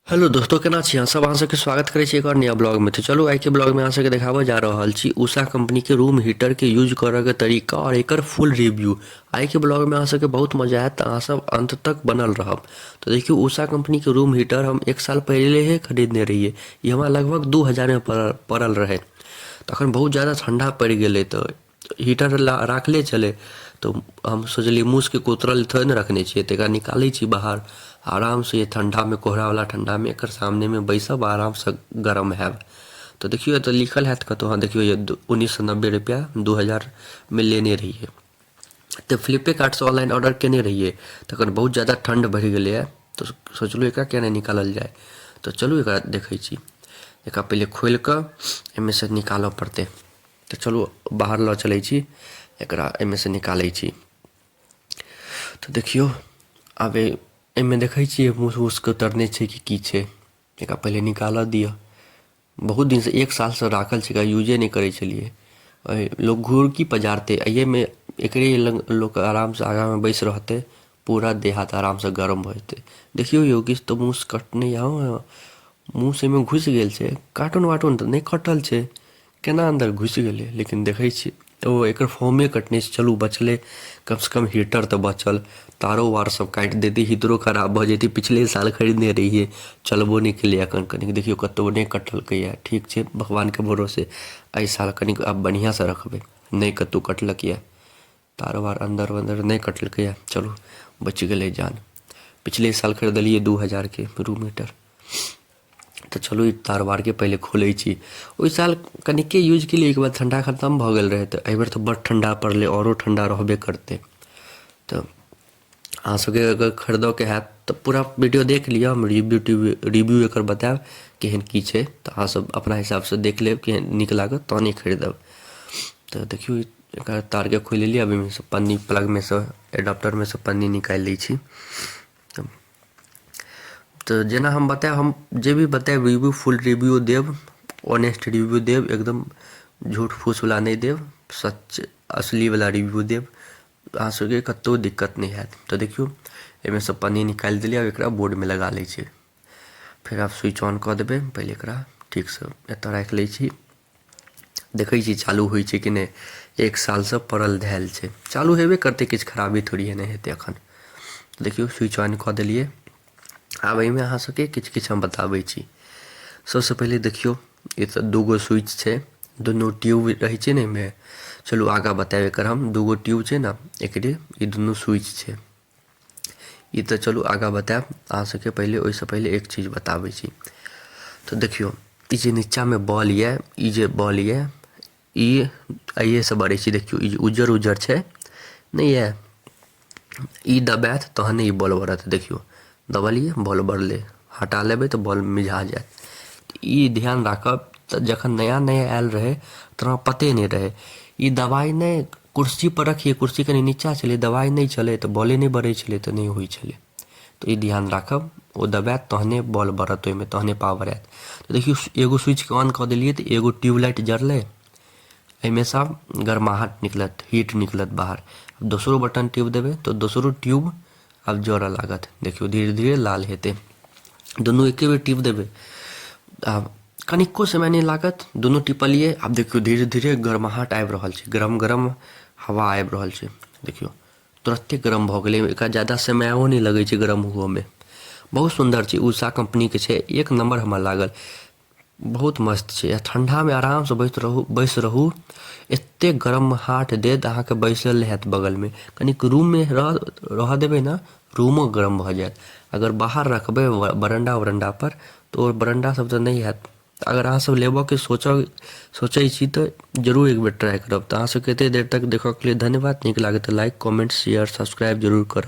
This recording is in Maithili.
हेलो दोस्तों, केना छी अहाँ सब? अहाँ सबके स्वागत करै छी एक और नया ब्लॉग में। तो चलू आइ के ब्लॉग में अहाँ सबके देखाबऽ जा रहल छी उषा कंपनी के रूम हीटर के यूज करऽ के तरीका और एकर फुल रिव्यू। आइ के ब्लॉग में अहाँ सबके बहुत मजा आयत, अहाँ सब अंत तक बनल रहब। तो देखियौ, उषा कंपनी के रूम हीटर हम एक साल पहले ही खरीदने रहिए। ई हमरा लगभग 2000 में पड़ल रहे। तखन बहुत ज़्यादा ठंडा पड़ि गेलै तऽ हीटर राखले छलै, तऽ हम सोचलियै मूसके कुतरल थोड़े ने रखने छियै, तऽ एकरा निकालै छी बाहर। आरामसँ ठण्डामे, कोहरावला ठण्डामे एकर सामनेमे बैसब, आरामसँ गरम हैब। तऽ देखियौ, एतऽ लिखल हैत कतहु। हँ, देखियौ, 1990 रुपैआ, 2000मे लेने रहियै। तऽ फ्लिपेकार्टसँ ऑनलाइन ऑर्डर केने रहियै। तखन बहुत ज्यादा ठण्ड बढ़ि गेलैए, तऽ सोचलहुँ एकरा केना निकालल जाय। तऽ चलू, एकरा देखै छी। एकरा पहिले खोलि कऽ एहिमेसँ निकालऽ पड़तै। तऽ चलू, बाहर लऽ चलै छी एकरा, एहिमेसँ निकालै छी। तऽ देखियौ, आब एहिमे देखै छियै मूस उसके उतरने छै कि की छै। एकरा पहिले निकालऽ दिअ। बहुत दिनसँ, एक सालसँ राखल छै, एकरा यूजे नहि करै छलियै। लोक घुरकी पजारतै एहिमे, एकरे लग लोक आरामसँ आगाँमे बैस रहतै, पूरा देह हाथ आरामसँ गरम भऽ जेतै। देखियौ यौ, किछु तऽ मूस कटने यऽ, मूस एहिमे घुसि गेल छै। कार्टून वार्टून तऽ नहि कटल छै, केना अन्दर घुसि गेलै? लेकिन देखै छी, ओ एकर फोमे कटने छै। चलू, बचलै, कमसँ कम हीटर तऽ बचल। तारो वार सब काटि देतै, हीटरो खराब भऽ जेतै। पिछले साल खरीदने रहियै, चलबो नहि केलै। एखन कनिक देखियौ, कतहु नहि कटलकैए, ठीक छै, भगवानके भरोसे। एहि साल कनिक आब बढ़िआँसँ रखबै। नहि कतहु कटलक यऽ, तार वार अन्दर वन्दर नहि कटलकैए। चलू, बचि गेलै जान। पिछले साल खरीदलियै 2000के रूम हीटर। तऽ चलू, ई तार वारके पहिले खोलै छी। ओहि साल कनिके यूज केलियै, ओहिके बाद ठण्डा खतम भऽ गेल रहै। तऽ एहिबेर तऽ बड्ड ठण्डा पड़लै, आओरो ठण्डा रहबे करतै। तऽ अहाँ सबके अगर खरीदऽके हैत तऽ पूरा वीडियो देख लिअ। हम रिव्यू रिव्यू एकर बतायब, केहन की छै। तऽ अहाँ सब अपना हिसाबसँ देख लेब, केहन नीक लागत तहने खरीदब। तऽ देखियौ, एकर तारके खोलि लेलियै। आब एहिमे सँ पन्नी, प्लगमे सँ, एडाप्टरमे सँ पन्नी निकालि लै छी। तऽ जेना हम बतायब, हम जे भी बतायब रिव्यू, फुल रिव्यू देब, ऑनेस्ट रिव्यू देब, एकदम झूठ फूसवला नहि देब, सच असलीवला रिव्यू देब। अहाँ सबके कतहु दिक्कत नहि हैत। तऽ देखियौ, एहिमे सँ पन्नी निकालि देलियै। आब एकरा बोर्डमे लगा लै छी। फेर आब स्विच ऑन कऽ देबै। पहिले एकरा ठीकसँ एतऽ राखि लै छी। देखै छी चालू होइ छै कि नहि। एक सालसँ पड़ल धएल छै, चालू हेबे करतै, किछु खराबी थोड़िए नहि हेतै एखन। देखियौ, स्विच ऑन कऽ देलियै। आब एहिमे अहाँ सबके किछु किछु हम बताबै छी। सबसँ पहिले देखियौ, ई तऽ दूगो स्विच छै, दुनू ट्यूब रहै छै ने एहिमे। चलू, आगाँ बतायब एकर हम। दूगो ट्यूब छै ने एकरे, ई दुनू स्विच छै ई। तऽ चलू, आगाँ बतायब अहाँ सबके। पहिले, ओहिसँ पहिले एक चीज बताबै छी। तऽ देखियौ, ई जे नीचाँमे बॉल यऽ, ई जे बॉल यऽ, ई एहिसँ बरै छै। देखियौ, ई जे उज्जर उज्जर छै नहि यऽ, ई दबायत तहने ई बॉल बरत। देखियौ, दबलियै, बॉल बरलै। हटा लेबै तऽ बॉल मिझा जायत। ई ध्यान राखब। तऽ जखन नया नया आयल रहै तऽ हमरा पते नहि रहै। ई दबाइ नहि, कुर्सी पर रखियै, कुर्सी कनि नीचा छलै, दबाइ नहि छलै तऽ बॉले नहि बरै छलै, तऽ नहि होइ छलै। तऽ ई ध्यान राखब, ओ दबायत तहने बॉल बरत ओहिमे, तहने पावर आयत। तऽ देखियौ, एगो स्विचके ऑन कऽ देलियै तऽ एगो ट्यूबलाइट जरलै। एहिमे सँ गर्माहट निकलत, हीट निकलत बाहर। दोसरो बटन टीप देबै तऽ दोसरो ट्यूब आब जरऽ लागत। देखियौ, धीरे धीरे लाल हेतै। दुनू एके बेर टीप देबै, आब कनिको समय नहि लागत। दुनू टिपलियै, आब देखियौ, धीरे धीरे गर्माहट आबि रहल छै, गरम गरम हवा आबि रहल छै। देखियौ, तुरत्ते गरम भऽ गेलै। एकरा ज्यादा समयो नहि लगै छै गरम हुअमे। बहुत सुन्दर छै, उषा कम्पनीके छै, एक नम्बर हमरा लागल, बहुत मस्त छै। आ ठण्डामे आरामसँ बैस रहू, बैस रहू, एतेक गरम हाथ देत अहाँके, बैसल नहि हैत बगलमे। कनिक रूममे रहऽ देबै ने, रूमो गरम भऽ जायत। अगर बाहर रखबै बरण्डा उरण्डा पर तऽ ओ बरण्डा सब तऽ नहि हैत। अगर अहाँसब लेबऽके सोचै छी तऽ जरूर एक बेर ट्राइ करब। तऽ अहाँ सबके एते देर तक देखऽके लेल धन्यवाद। नीक लागत तऽ लाइक, कमेंट, शेयर, सब्सक्राइब जरूर करब।